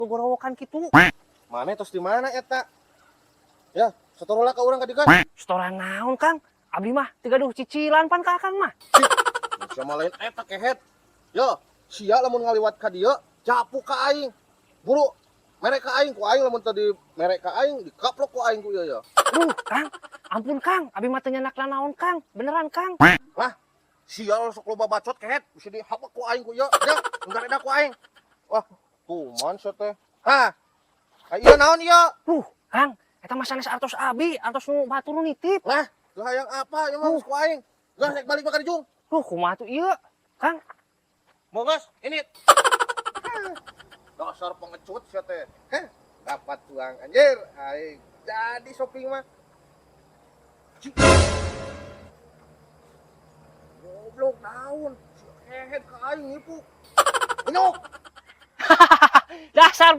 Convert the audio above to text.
Gogorowokan kitu. Mana tos di mana eta? Ya, setor heula ka urang ka dieu. Setoran naon, Kang? Abdi mah teu gaduh cicilan pan ka Akang mah. Sama lain eta, kehed. Yo, sia lamun ngaliwat ka dieu, capuk ka aing. Buru, mere ka aing ku aing, lamun tadi mere ka aing dikaplok ku aing ku ieu ya. Duh, Kang. Ampun, Kang. Abi mah teu nyandak naon, Kang. Beneran, Kang. Lah, sia sok loba bacot, kehed, bisa dihapak ku aing ku ieu. Ya, enggak ku aing. Wah, kuman sia teh. Hah. Ka ieu naon ieu? Duh, Kang. Eta mah sanes artos abi, artos nu batur nu nitip. Lah, teu hayang apa ieu mah ku aing. Geus rek balik mah ka dijung. Duh, kumaha tuh ieu? Kang, Mau gas, ini. Dasar pengecut sia teh. Heh, dapat uang anjir. Aing jadi shopping mah. Cik. Goblok naon? Si kehed ka aing nipu. Inyuk. Dasar